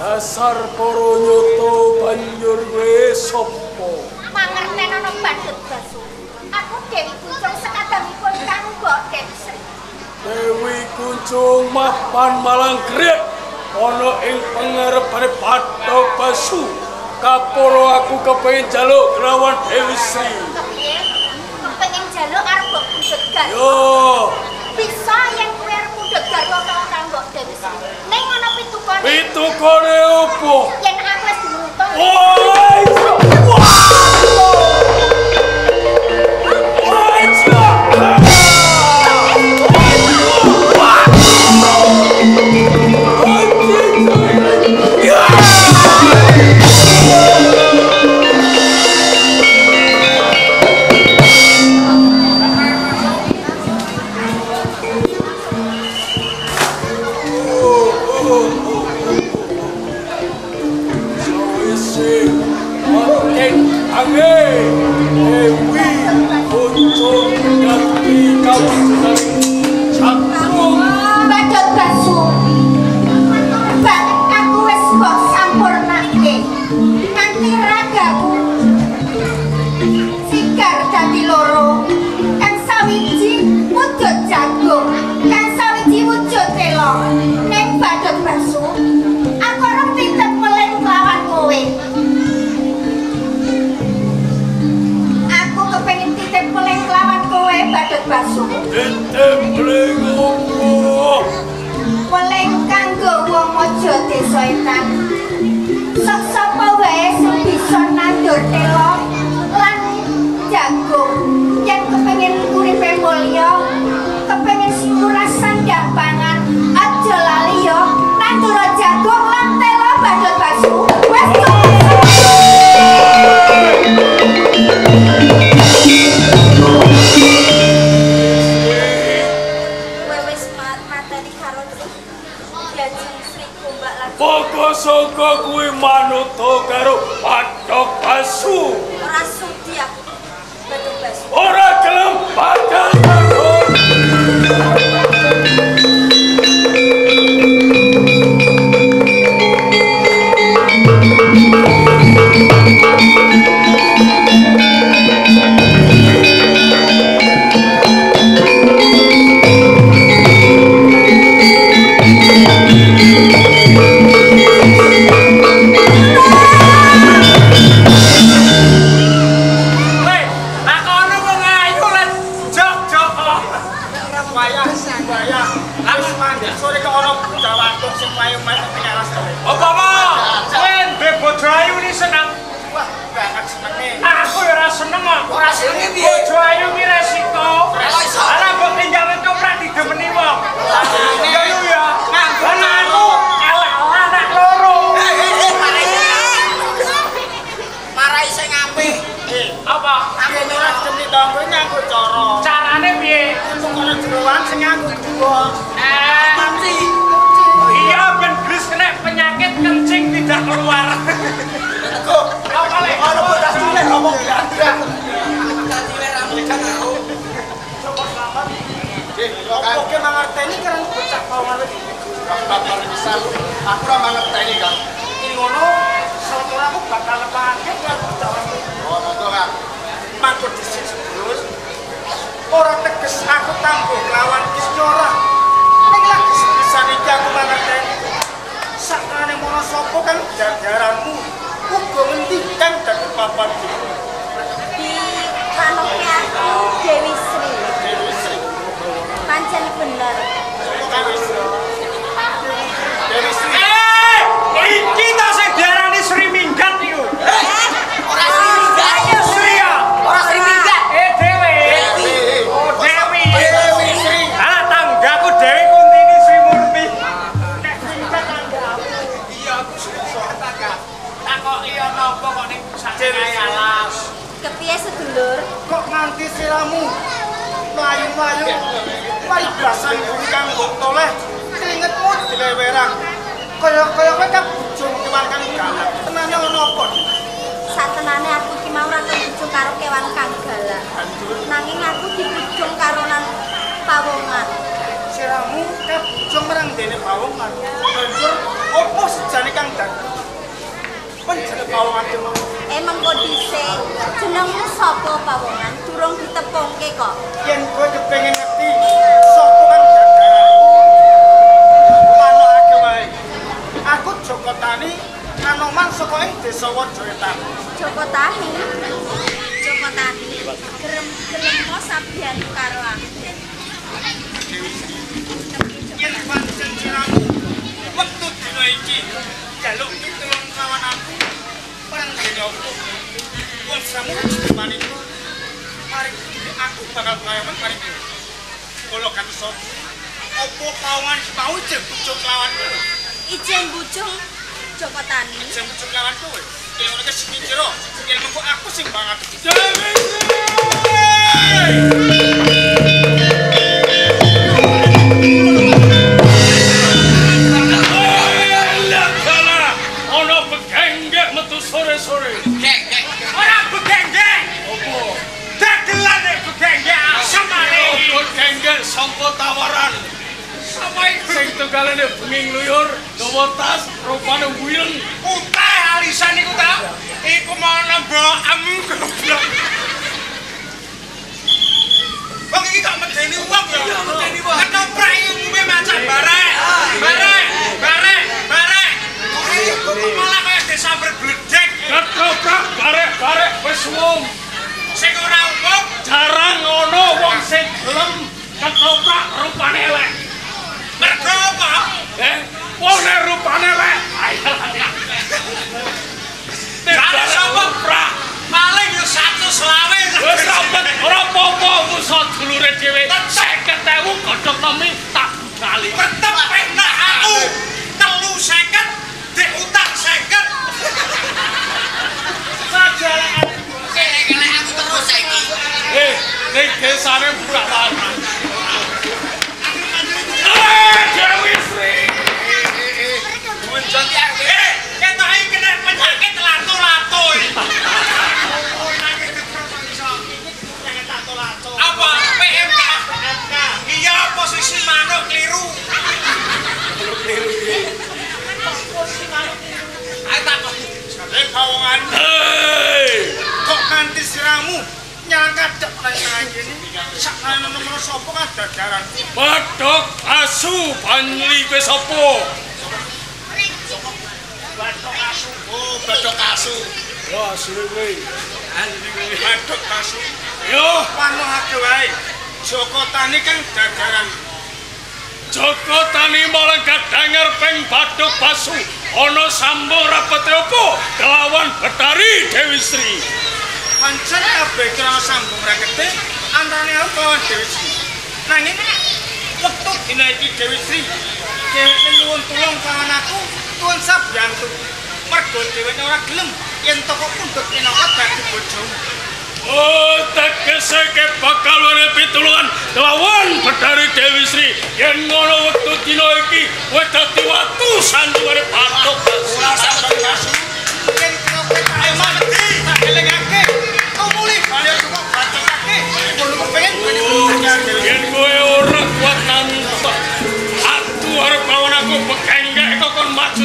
Dasar para nyata banjur kowe sapa? Mangertenono Badut Basu. Aku Dewi Kuncung sekadangipun kang mbok Dewi Sri. Dewi Kuncung mapan malang grek ana ing pangarepane Badut Basu. Kaporo aku kepengin njaluk kelawan Dewi Sri. Kepiye? Kepengin njaluk arep mbok pundhut garwa. Yo. Bisa yen kowe arep pundhut garwa karo kang mbok Dewi Sri. Ning ana pitukone. Pitukone opo? Yen aku wis diuntung. Oh, iso. Badut Basu. Bak aku wis mbok sampurnake. Nganti ragaku sigar dadi loro. Kang sawiji wujud jagung, kang sawiji wujud telo. Ning Badut Basu, aku arep titip peleng kelawan kowe. Aku kepengin titip peleng kelawan kowe, Badut Basu. Titip peleng opo? Peleng kanggo wong Mojo Desa Etan. Sok sapa wae sing bisa nandur telo lan jagung, yen kepengin uripe mulya, kepengin murah sandang pangan, aja lali yo nandur jagung lan telo Badut Basu. Wes Poko saka kuwi manut karo Badut Basu. Ora sudi aku Badut Basu. Ora gelem bakal takon. Aku ya ora seneng kok. Ora senenge piye? Bojo ayu ki resiko. Ora mbok tinggal ketoprak didemeni wong. Ya yo ya. Lan aku elek anak loro. Aku ora mangerteni, Kang. Yen ngono, sawetara aku bakal nepangake karo bocah. Oh, monggo, Kang. Mangko dhisik sedulur. Ora teges aku tangguh lawan Kisnyora. Ning lagi sepisan iki aku mangerteni. Sakjane mono sapa kang jagaranmu uga ngendi kang dadi papan iki. Di kanoke aku Dewi Sri. Dewi Sri. Pancen bener. Dewi Sri. Dewi Sri. Iki ta sing diarani Sri Minggat iku. Ora Sri Minggat. Sri ya. Ora Sri Minggat. Dewi. Oh, Dewi. Dewi Sri. Ah, tanggaku Dewi Kuntini Sri Murti. Nek Sri Minggat tanggaku. Iya, aku Sri tangga. Takoki ana apa kok ning sak alas. Kepiye sedulur? Kok nganti siramu mlayu-mlayu paribasan guru kang mbok toleh keringetmu dilewerang. Kaya-kaya kowe kabujung kewan kang galak. Tenane ana apa? Satenane aku iki mau ora kebujung karo kewan kang galak. Nanging aku dibujung karo nang pawongan. Siramu kabujung marang dene pawongan. Banjur opo sejane kang dadi penjeneng pawongan ki mau? Mengko dhisik, jenengmu sapa pawongan? Durung ditepungke kok. Yen kowe kepengin ngerti sapa kang jagaranku, manokake wae. Aku Joko Tani, anoman saka ing desa Wajoetan. Joko Tani. Joko Tani, gelem sabiyantu karo aku. Dewi Sri. Yen pancen siramu wektu dina iki njaluk pitulung kawan aku perang dene opo? Wong siramu wis itu. Mari aku bakal ngayomen mari kowe. Kula kan iso opo pawongan mau ijeng bujung lawan kowe. Ijeng bujung Joko Tani. Ijeng bujung lawan kowe. Yen ngono ke sing jero, yen mengko aku sing banget. Dewi Sri. Ono begenggek metu sore-sore. Ora begenggek. Opo? Dagelane begenggek asem are. Begenggek sangka tawaran. Sapa iku sing tunggalane bengi ngluyur, gawa tas, rupane wuyeng. Putih alisan iku ta? Iku mau nembok em goblok. Wong iki kok medeni wong ya? Iya, medeni wong. Ketoprak iki umume macak barek. Barek, barek, barek. Kok malah kaya desa berbledek. Ketoprak barek-barek wis umum. Sing ora umum jarang ana wong sing gelem ketoprak rupane elek. Mergo apa? Wong nek rupane elek. Jare sapa prak? Paling yo 120. Wis ora apa-apa musa dulure dhewe. 50.000 godhong temi tak budali. Tetep penak aku. 350 dek utang 50. Sajalan elek aku terus saiki. Ning desane burak lanang. Dewi Sri. Ketoke kena penyakit lato-lato iki. Apa PMK? Iya, posisi manuk keliru. Keliru iki. Posisi manuk keliru. Ayo takon. Jare pawongan. Kok nganti siramu nyang kadhek nang kene. Sakjane nomor sapa kan dadaran. Bathok asu banli kowe sapa? Bathok asu. Oh, bathok asu. Yo asune kowe. Bathok asu. Yo panohake wae. Joko Tani kang dadaran. Joko Tani malah kadangar ping bathok asu ana sambung rapete opo kelawan Betari Dewi Sri. Pancen kabeh kira sambung rakete antane aku kelawan Dewi Sri. Nanging wektu dina iki Dewi Sri dheweke nyuwun tulung kawan aku tuwun sabiyantu. Mergo dheweke ora gelem yen toko pundhut minangka dadi bojomu. Oh, tegese ke bakal wene pitulungan kelawan Betari Dewi Sri. Yen ngono wektu dina iki kowe dadi watu sanjungane bathok asu. Ora sambung asu. Yen kowe tak eman tak elingake. Tumuli bali cukup bacokake. Ngono kepengin yen kowe ora kuat nantang aku arep lawan aku begenggek kok kon maju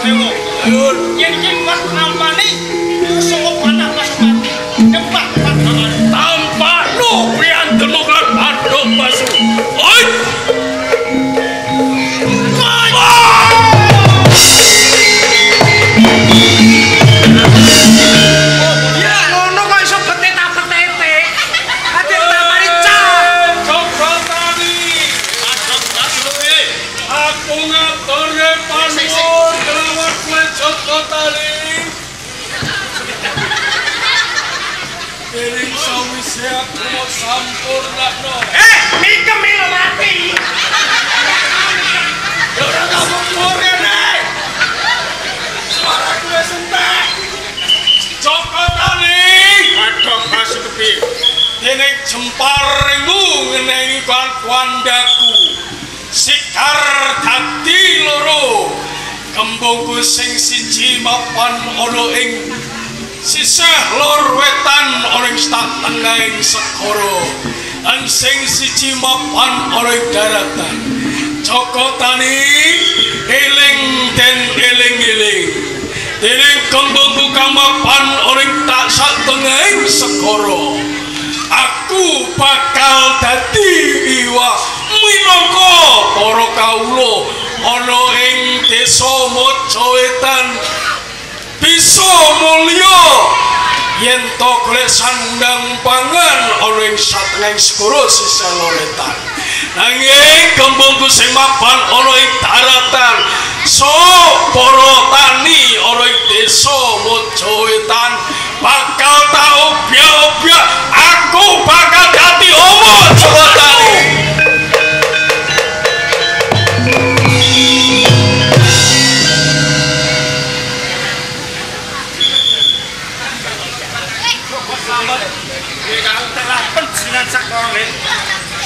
Dewa. Yen iki kuat nampani saka panah Pasupati nyembah padawan. Tampakno priyantemu kan Bathok Basu. Oi! Ngono kok iso beteta-betete. Ate tamari cah. Joko Tani. Bathok Basu piye? Aku ngaturke panuwun kelawan kowe Joko Tani. Dening sawise aku mau sampurnakno. Mikem lho mati. Ya ora tak rene. Suaraku wis entek. Joko Tani. Bathok Basu kepiye? Dening jemparingmu ngeneni kandhaku. Sikar dadi loro. Kembungku sing siji mapan ana ing sisih lor wetan ana ing tengahing segara. Lan sing siji mapan ana ing daratan. Joko Tani eling den eling-eling. Dening kembungku kang mapan ana ing tak satengahing segara. Aku bakal dadi iwak minangka para kawula ana ing desa Mojowetan bisa mulya yen to golek sandang pangan ana ing satengahing segara sisih lor wetan. Nanging kembungku sing mapan ana ing daratan, so para tani ana ing desa Mojowetan bakal tau obya-obya. Aku bakal dadi homo Joko Tani. Telah penjenengan sakore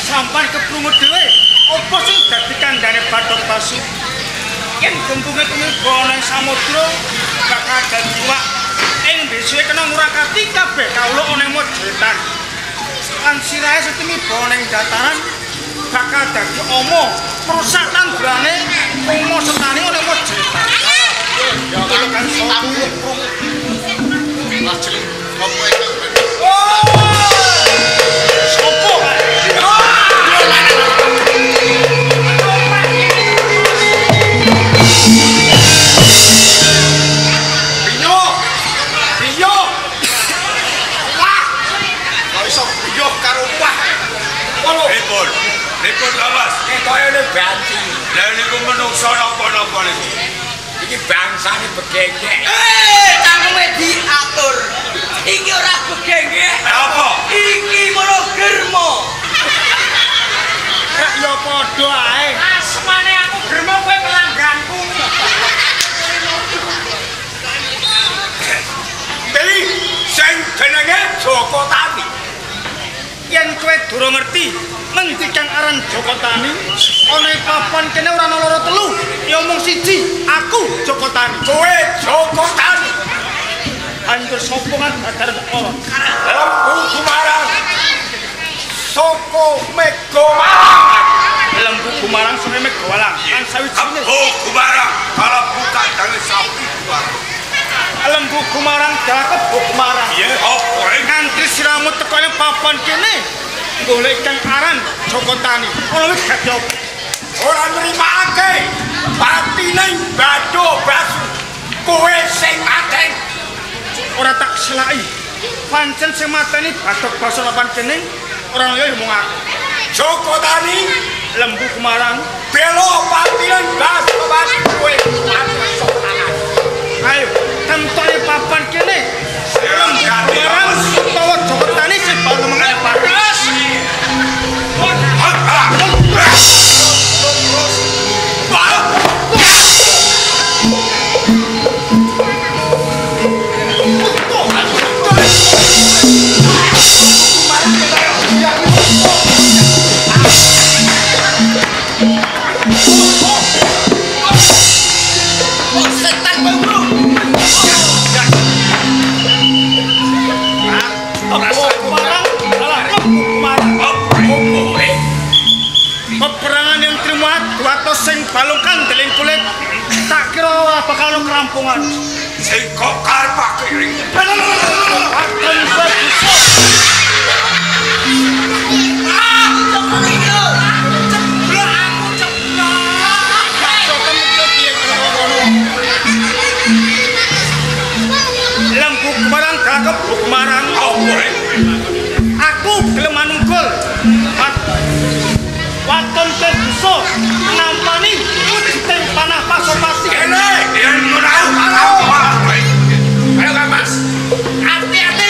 sampan keprungu dhewe apa sing dadi kandhane Bathok Basu? Yen gembunge tumiba ana ing samudra bakal dadi iwak ing dhewe kena ngurakati kabeh kawula ana ing Mojowetan. Lan sirahe sing tumiba ana ing dataran bakal dadi ama ngrusak tandurane uma setane ana ing Mojowetan. Ya kan aku krungu. Lajeng apa iki? Sopo kae? Binyo. Binyo. Wah. Kok iso biyo karo wah. Ngono. Pripun? Pripun ta, Mas? Ketoke ne banci. Lah niku menungso napa-napa niki? Iki bangsane begengek. Cangkeme diatur. Iki ora begengek. Apa? Iki mono germo. Rek ya padha ae. Asmane aku germo kowe pelangganku. Dadi sing jenenge Joko Tani. Yen kowe durung ngerti ngendi kang aran Joko Tani, ana ing papan kene ora ana loro telu, ya mung siji, aku Joko Tani. Kowe Joko Tani. Banjur sapa kan badar perkara? Lembu Gumarang. Saka Mega Malang. Lembu Gumarang saka Mega Walang. Lan sawijine Lembu Gumarang kalebu kandange sapi Gumarang. Lembu Gumarang dalah kebo Gumarang. Iya, apa nganti siramu teko ning papan kene golek kang aran Joko Tani. Ana wis dadi apa? Ora nrimake patine Bathok Basu. Kowe sing mateni. Ora tak selaki. Pancen sing mateni Bathok Basu papan kene ora liya ya mung aku. Joko Tani, Lembu Gumarang, bela patine Bathok Basu kowe mati sopanan. Ayo, temtone papan kene. Lembu Gumarang utawa Joko Tani sing bakal menang batas. Rampungan. Sing kok karepake ring. Waton kedusa. Ah, ceblok aku ceblok. Gak piye ngono. Lembu marang kakep marang apa? Aku gelem manunggul. Waton kedusa nampani wujuding panah Pasopati. Kene yen ora ayo Kang Mas. Ati-ati.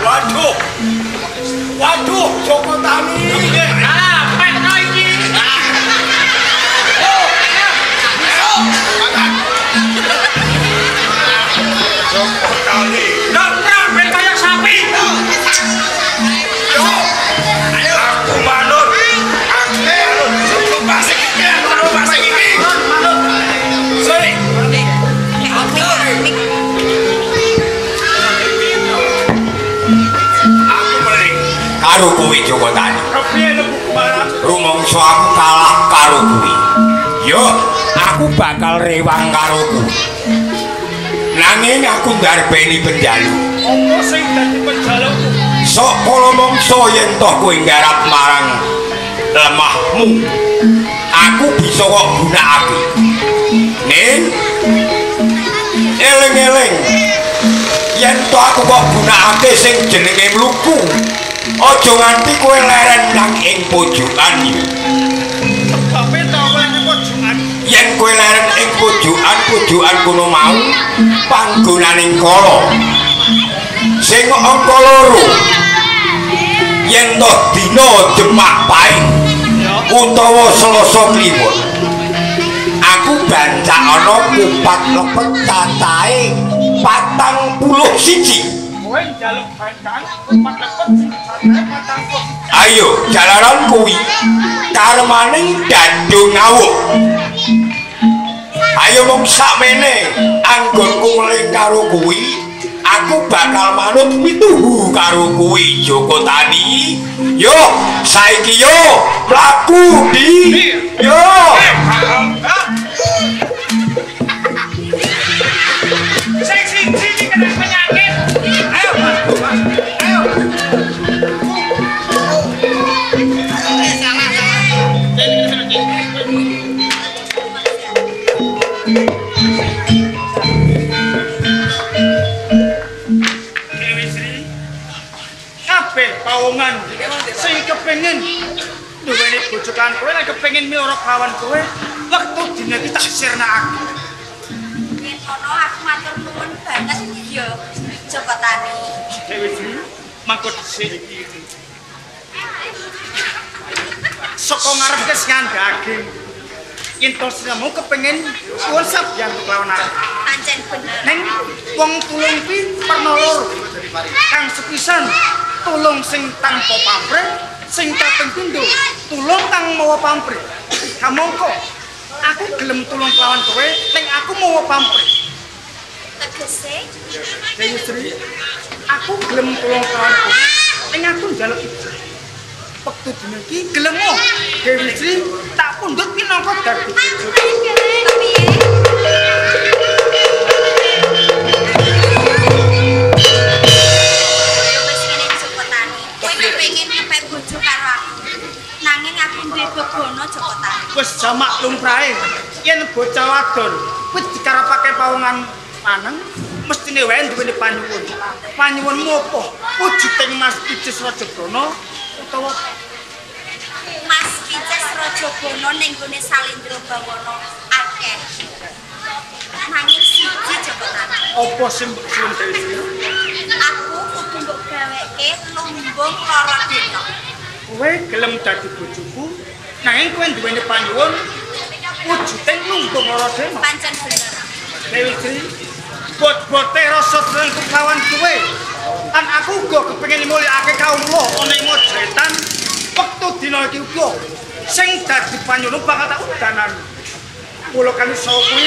Waduh. Waduh, Joko Tani. Ah, pekno iki. Joko Tani. Nabrak ben kaya sapi. Yo. Ayo aku manut. Aku manut. Pasik iki, aku pasik iki. Manut. Sik. Aku meling karo kowe Joko Tani. Kepiye Lembu Kumarang? Rumangsa aku kalah karo kuwi. Yo, aku bakal rewang karo kuwi. Nanging aku ndarbeni penjaluk. Apa sing dadi penjalukku? Sok kala mangsa yen toh kowe nggarap marang lemahmu, aku bisa kok gunakake. Ning eling-eling yen toh aku kok gunakake sing jenenge mluku, aja nganti kowe leren nang ing pojokan iki. Sebabe to kowe ning pojokan. Yen kowe leren ing pojokan, pojokan kono mau panggonaning kala. Sing angka loro. Yen toh dina Jemak Pahing utawa Selasa Kliwon, aku bancakana kupat lepet cacahe 41. Kowe njaluk bancaan kupat lepet sing cacahe 41. Ayo, jalaran kuwi karmaning dado ngawuk. Ayo mung sakmene anggonku ngeling karo kuwi, aku bakal manut mituhu karo kuwi Joko Tani. Yo, saiki yo mlaku di. Yo. Sing siji iki kena penyakit. Ayo, Mas. Ayo. Salah, salah. Dewi Sri, kabeh pawongan sing kepengin duweni bojo kan kowe lan kepengin miara kawan kowe, wektu dina iki tak sirnakake. Yen ana aku matur nuwun banget ya Joko Tani. Dewi Sri, mangko dhisik iki. Saka ngarep wis ngandhake. Yen to sliramu kepengin suwun sabiyantu kelawan aku. Pancen bener. Ning wong tulung kuwi perna loro. Kang sepisan tulung sing tanpa pamrih, sing kaping pindho tulung kang mawa pamrih. Kamangka aku gelem tulung kelawan kowe, ning aku mawa pamrih. Tegese Dewi Sri, aku gelem tulung kelawan kowe, ning aku njaluk ijazah. Wektu dina iki gelem oh Dewi Sri tak pundhut minangka dadi bojoku. Kepiye? Ya wis ngene Joko Tani. Kowe kepengin ngepek bojo karo aku. Nanging aku duwe bebono Joko Tani. Wis jamak lumrahe yen bocah wadon kuwi dikarepake pawongan lanang mestine wae duweni panyuwun. Panyuwunmu apa? Wujuding Mas Picis Rajabrana utawa Mas Picis Rajabrana ning gone Salindra Bawana akeh. Nanging siji Joko Tani. Apa sing mbok suwun Dewi Sri? Aku kudu mbok gaweke lumbung lara dina. Kowe gelem dadi bojoku nanging kowe duweni panyuwun wujuding lumbung lara dina. Pancen bener. Dewi Sri, bot-bote rasa seneng kelawan kowe. Lan aku uga kepengin mulyakake kawula ana ing Majretan wektu dina iki uga sing dadi panyuwun bakal tak udanan. Kula kanisa kuwi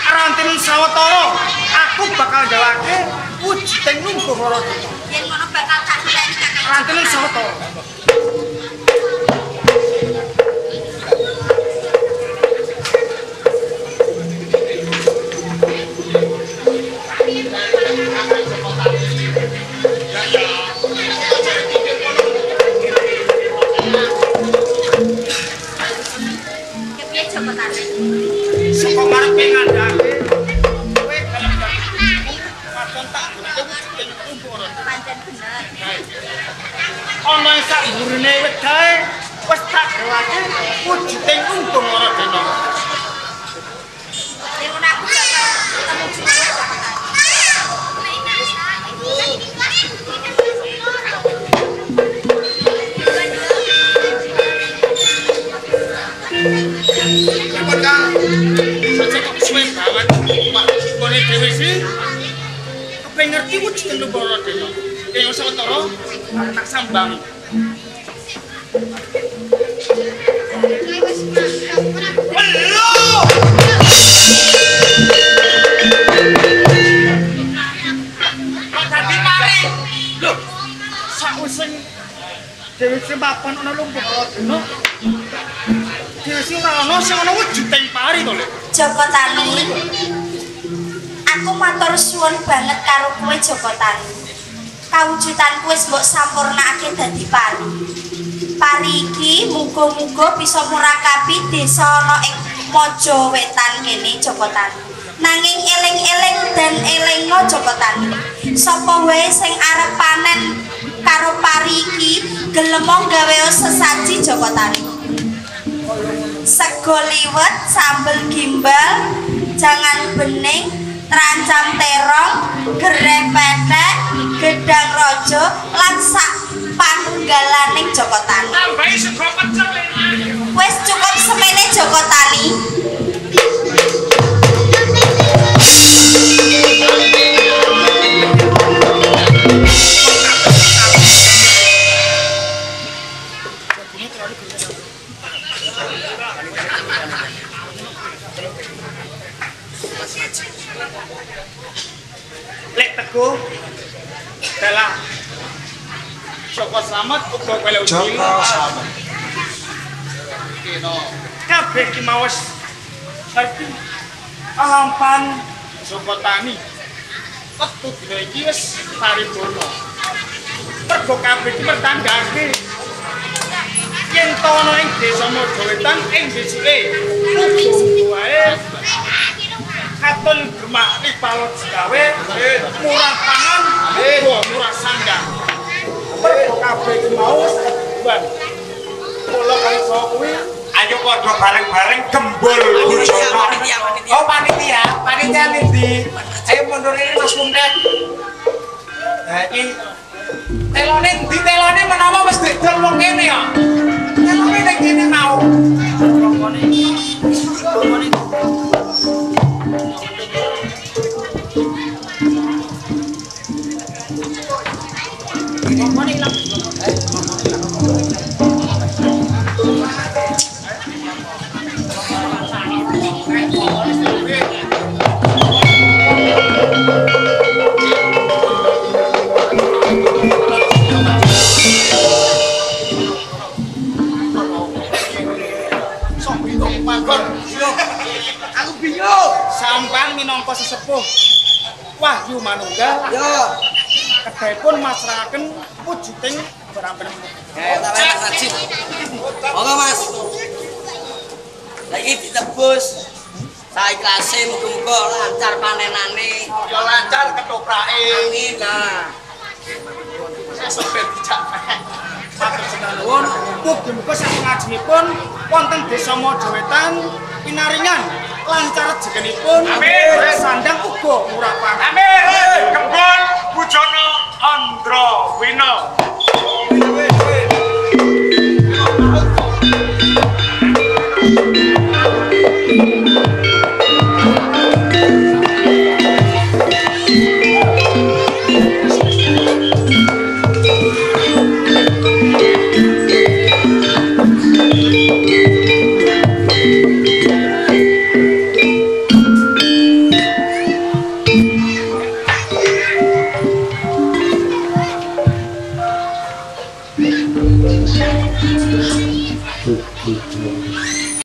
rantin sawetara aku bakal gawake wujuding lumbung lara dina. Yen ngono bakal tak enteni Kakang. Rantene sawetara. Kepiye Joko Tani? Saka ngarepe ngandhake kowe gelem waton tak wujuding umpara. Pancen bener. Ana ing sak mburine wedahe wis tak gawake wujuding Umbara Dena. Yen ngono aku bakal ketemu kowe Joko Tani. Pripun Kang? Saja kok suwe banget. Pak gone dhewe sih kepengin ngerti wujuding Umbara Dena. Yen sawetara tak sambangi. Welo! Kok dadi pari? Lho, sakwise dhewe sing papan ana Umbara Dena. Dhewe sing ora ana sing ana wujuding pari to, Lek. Joko Tani. Aku matur suwun banget karo kowe Joko Tani. Kawujudanku wis mbok sampurnakake dadi pari. Pari iki muga-muga bisa murakabi desa ana ing Mojo Wetan kene Joko Tani. Nanging eling-eling dan elingo Joko Tani. Sapa wae sing arep panen karo pari iki gelem gawe sesaji Joko Tani. Sego liwet, sambel gimbal, jangan bening, terancam terong, gereh petek, gedang rojo, lan sak panunggalaning Joko Tani. Tambahi sego pecel le. Wis cukup semene Joko Tani. Lek Teguh dalah Joko Slamet uga golek Joko Slamet. Kabeh ki mawes ngerti alampan Joko Tani. Wektu dina iki wis paripurna. Mergo kabeh ki mertandhake yen to ana ing desa Mojo Wetan ing besuke uga wae katon gemak ripalo digawe murah pangan uga murah sandang. Mergo kabeh ki mau wis keduwan. Kula kali saha kuwi Ayo padha bareng-bareng gembul Bujono. Oh panitia, panitia ndi? Ayo mundur ini Mas Kumret. Lah iki telone ndi telone menawa wis didol wong kene ya. Telone ning kene mau. Aku bingung. Sampan minangka sesepuh Wahyu Manunggal. Ya. Kedahipun masrahaken wujuding barang. Ya, Mas Rajin. Monggo Mas. Lagi ditebus. Saiklase muga-muga lancar panenane. Ya lancar ketoprake. Amin lah. Sesuk ben dijak. Matur nuwun. Mugi-muga saklajengipun wonten desa Mojo Wetan pinaringan lancar rezekinipun. Amin. Sandang uga murah pangan. Amin. Gembul Bujono Andra Wina.